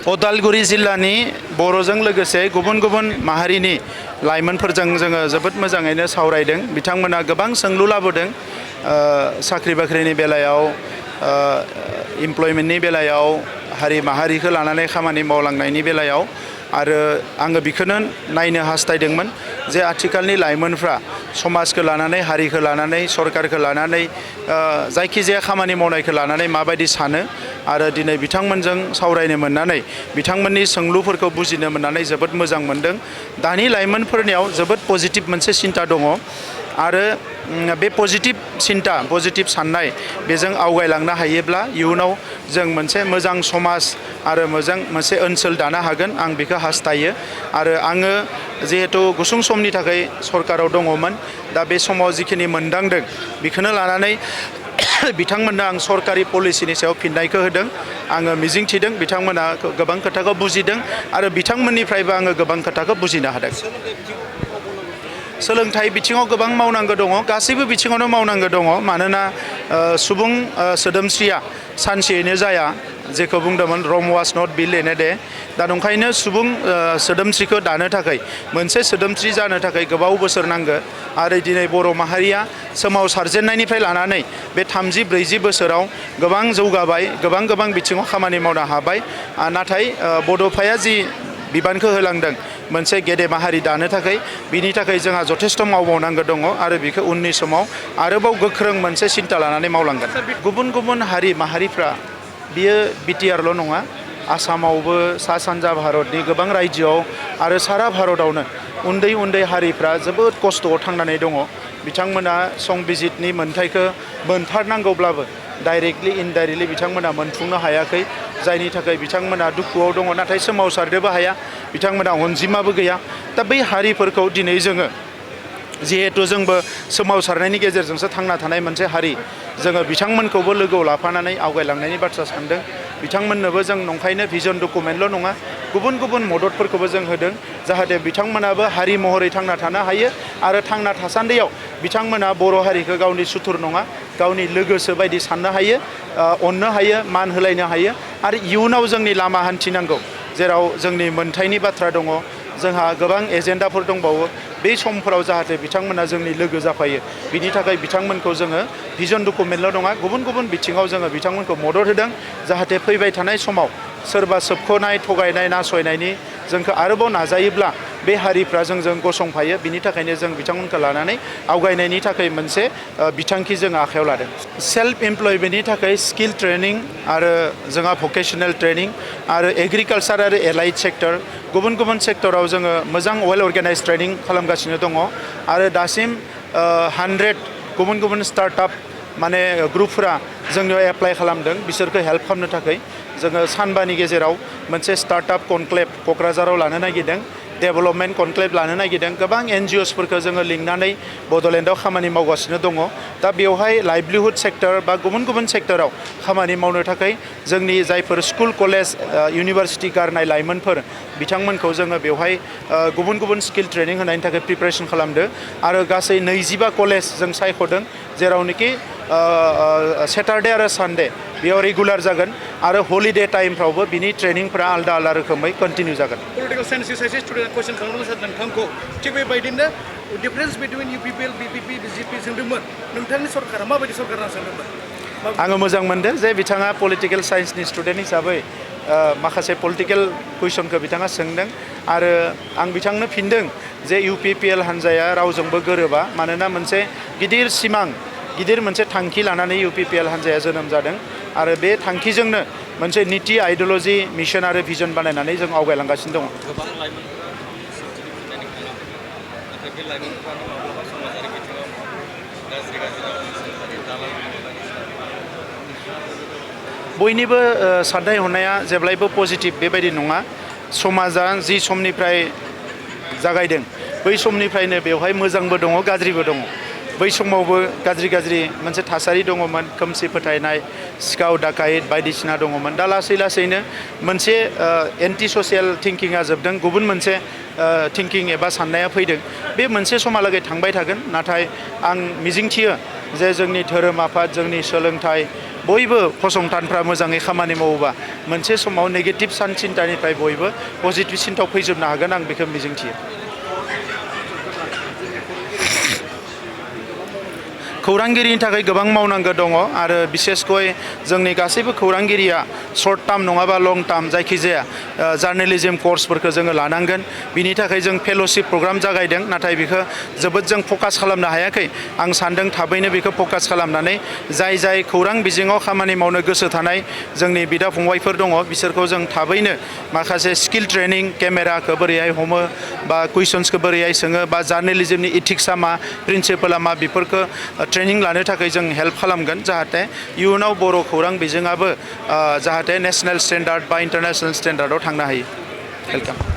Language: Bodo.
उदालगुरि जिल्लानि बर'जों लोगोसे गुबुन गुबुन माहारिनि लाइमोनफोरजों जोङो जोबोद मोजाङैनो सावरायदों। बिथांमोना गोबां सोंलु लाबोदों साख्रि बाख्रिनि बेलायाव, इमप्लयमेन्टनि बेलायाव, हारि माहारिखौ लानानै खामानि मावलांनायनि बेलायाव। आरो आङो बेखौनो नायनो हास्थायदोंमोन जे आथिखालनि लाइमोनफ्रा समाजखौ लानानै, हारिखौ लानानै, सरकारखौ लानानै, जायखिजाया खामानि मावनायखौ लानानै माबायदि सानो। आरो दिनै बिथांमोनजों सावरायनो मोननानै, बिथांमोननि सोंलुफोरखौ बुजिनो मोननानै जोबोद मोजां मोनदों। दानि लाइमोनफोरनियाव जोबोद पजिटिभ मोनसे सिन्ता दङ। आरो बे पजिटिभ सिन्ता, पजिटिभ साननाय बेजों आवगायलांनो हायोब्ला इयुनाव जों मोनसे मोजां समाज आरो मोजां मोनसे ओनसोल दानो हागोन, आं बेखौ हास्थायो। आरो आङो जिहेतु गुसुं समनि थाखाय सरकाराव दङमोन, दा बे समाव जिखिनि मोनदांदों बेखौनो लानानै बिथांमोननो आं सरकारि पलिसिनि सायाव फिननायखौ होदों। आङो मिजिंथिदों बिथांमोना गोबां खोथाखौ बुजिदों आरो बिथांमोननिफ्रायबो आङो गोबां खोथाखौ बुजिनो हादों। सोलोंथाइ बिथिङाव गोबां मावनांगौ दङ, गासैबो बिथिङावनो मावनांगौ दङ। मानोना सुबुं सोदोमस्रिया सानसेयैनो जाया, जेखौ बुंदोंमोन Rome was not built in a day. दा नंखायनो सुबुं सोदोमस्रिखौ दानो थाखाय, मोनसे सोदोमस्रि जानो थाखाय गोबाव बोसोर नांगौ। आरो दिनै बर' माहारिया सोमावसारजेननायनिफ्राय लानानै बे 30-40 बोसोराव गोबां जौगाबाय, गोबां बिथिङाव खामानि मावनो हाबाय। नाथाय बड'फाया जि बिबानखौ होलांदों मोनसे गेदेमा हारि दानो थाखाय, बिनि थाखाय जोंहा जथेस्थ' मावबावनांगौ दङ। आरो बेखौ उननि समाव आरोबाव गोख्रों मोनसे सिन्ता लानानै मावलांगोन। गुबुन गुबुन हारि माहारिफ्रा, बियो बिटिआरल' नङा, आसामावबो, सा सानजा भारतनि गोबां रायजोआव आरो सारा भारतआवनो उन्दै उन्दै हारिफ्रा जोबोद खस्थ'आव थांनानै दङ। बिथांमोना संबिजितनि मोन्थाइखौ मोनथारनांगौब्लाबो डाइरेक्टलि इनडाइरेक्टलि बिथांमोना मोनफुंनो हायाखै, जायनि थाखाय बिथांमोना दुखुआव दङ। नाथाय सोमावसारनोबो हाया, बिथांमोना अनजिमाबो गैया। दा बै हारिफोरखौ दिनै जोङो, जिहेतु जोंबो सोमावसारनायनि गेजेरजोंसो थांना थानाय मोनसे हारि, जोङो बिथांमोनखौबो लोगोआव लाफानानै आवगायलांनायनि बाथ्रा सानदों। बिथांमोननोबो जों नंखायनो भिजन डकुमेन्टल' नङा, गुबुन गुबुन मददफोरखौबो जों होदों, जाहाथे बिथांमोनाबो हारि महरै थांना थानो हायो। आरो थांना थासान्दियाव बिथांमोना बर' हारिखौ गावनि सुथुर नङा, गावनि लोगोसो बायदि साननो हायो, अननो हायो, मान होलायनो हायो। आरो इयुनाव जोंनि लामा हान्थिनांगौ, जेराव जोंनि मोनथायनि बाथ्रा दङ, जोंहा गोबां एजेन्डाफोर दंबावो, बे समफोराव जाहाथे बिथांमोना जोंनि लोगो जाफायो। बिनि थाखाय बिथांमोनखौ जोङो भिजन डकुमेन्टल' नङा, गुबुन गुबुन बिथिङाव जोङो बिथांमोनखौ मदद होदों, जाहाथे फैबाय थानाय समाव सोरबा सोबख'नाय, थगायनाय, नासयनायनि जोंखौ आरोबाव नाजायोब्ला बे हारिफ्रा जोंजों गसंफायो। बिनि थाखायनो जों बिथांमोनखौ लानानै आवगायनायनि थाखाय मोनसे बिथांखि जों आखायाव लादों। सेल्फ इमप्लयमेन्टनि थाखाय स्किल ट्रेनिं आरो जोंहा भकेसनेल ट्रेनिं आरो एग्रिकालचार आरो एलाइड सेक्टर, गुबुन गुबुन सेक्टराव जोङो मोजां वेल अर्गेनाइज ट्रेनिं खालामगासिनो दङ। आरो दासिम 100 गुबुन गुबुन स्टार्टआप माने ग्रुपफोरा जोंनियाव एप्लाइ खालामदों, बिसोरखौ हेल्प खालामनो थाखाय। जोङो सानबानि गेजेराव मोनसे स्टार्टआप कनक्लेभ क'क्राझाराव लानो नागिरदों, डेभेलपमेन्ट कनक्लेभ लानो नागिरदों। गोबां NGOsफोरखौ जोङो लिंनानै बड'लेण्डआव खामानि मावगासिनो दङ। दा बेवहाय लाइभलिहुड सेक्टर बा गुबुन गुबुन सेक्टराव खामानि मावनो थाखाय जोंनि जायफोर स्कुल, कलेज, इउनिभारसिटि गारनाय लाइमोनफोर, बिथांमोनखौ जोङो बेवहाय गुबुन गुबुन स्किल ट्रेनिं होनायनि थाखाय प्रिपेरेसन खालामदों। आरो गासै 25 कलेज जों सायख'दों, जेरावनोखि सेटारडे आरो सानडे बेयाव रेगुलार जागोन। आरो हलिडे टाइमफ्रावबो बिनि ट्रेनिंफ्रा आलदा आलदा रोखोमै कन्टिनिउ जागोन। पलिटिकेल साइन्सनि सासे स्टुडेन्ट कुइसन खालामनो सानदों नोंथांखौ, थिग बेबायदिनो difference between UPPL, BPP, BJP सोंदोंमोन, नोंथांनि सरकारा माबायदि सरकार होनना सोंदोंमोन? आङो मोजां मोनदों जे बिथाङा पलिटिकेल साइन्सनि स्टुडेन्ट हिसाबै माखासे पलिटिकेल कुइसनखौ बिथाङा सोंदों। आरो आं बिथांनो फिनदों जे UPPL हान्जाया रावजोंबो गोरोबा, मानोना मोनसे गिदिर सिमां, गिदिर मोनसे थांखि लानानै UPPL हान्जाया जोनोम जादों। आरो बे थांखिजोंनो मोनसे निटि, आइडिय'लजि, मिशन आरो भिजन बानायनानै जों आवगायलांगासिनो दङ। गोबां लाइमोनफोरा ट्रेनिं खालामो, नाथाय बे लाइमोनफ्रानो माब्लाबा समाजारि बिथिङाव गाज्रि दालाल बयनिबो साननाय हनाया जेब्लायबो पजिटिभ बेबायदि नङा। समाजा जि समनिफ्राय जागायदों, बै समनिफ्रायनो बेवहाय मोजांबो दङ, गाज्रिबो दङ। बै समावबो गाज्रि मोनसे थासारि दङमोन, खोमसि फोथायनाय, सिखाव दाखायत बायदिसिना दङमोन। दा लासै लासैनो मोनसे एन्टि ससियेल थिंकिंआ जोबदों, गुबुन मोनसे थिंकिं एबा साननाया फैदों। बे मोनसे समहालागै थांबाय थागोन। नाथाय आं मिजिंथियो जे जोंनि धोरोम आफाद, जोंनि सोलोंथाइ बयबो फसंथानफ्रा मोजाङै खामानि मावोबा मोनसे समाव नेगेटिभ सिन्तानिफ्राय बयबो पजिटिभ सिन्तायाव फैजोबनो हागोन आं बेखौ मिजिंथियो। खौरांगिरिनि थाखाय गोबां मावनांगौ दङ आरो बिसेसकय जोंनि गासैबो खौरांगिरिया सर्ट टार्म नङाबा लं टार्म जायखिजाया जार्नेलिज्म कर्सफोरखौ जोङो लानांगोन। बिनि थाखाय जों फेल'शिप प्रग्राम जागायदों, नाथाय बेखौ जोबोद जों फकास खालामनो हायाखै। आं सान्दों थाबैनो बेखौ फकास खालामनानै जाय खौरां बिजोङाव खामानि मावनो गोसो थानाय जोंनि बिदा फंबायफोर दङ बिसोरखौ जों थाबैनो माखासे स्किल ट्रेनिं, केमेराखौ बोरैहाय हमो बा कुइसन्सखौ बोरैहाय सोङो बा जार्नेलिज्मनि इथिक्सआ मा, प्रिन्सिपला मा, बेफोरखौ ट्रेनिं लानो थाखाय जों हेल्प खालामगोन जाहाथे इयुनाव बर' खौरां बिजोङाबो जाहाथे नेशनेल स्टेन्डार्ड बा इन्टारनेशनेल स्टेन्डार्डआव थांनो हायो। वेलकाम।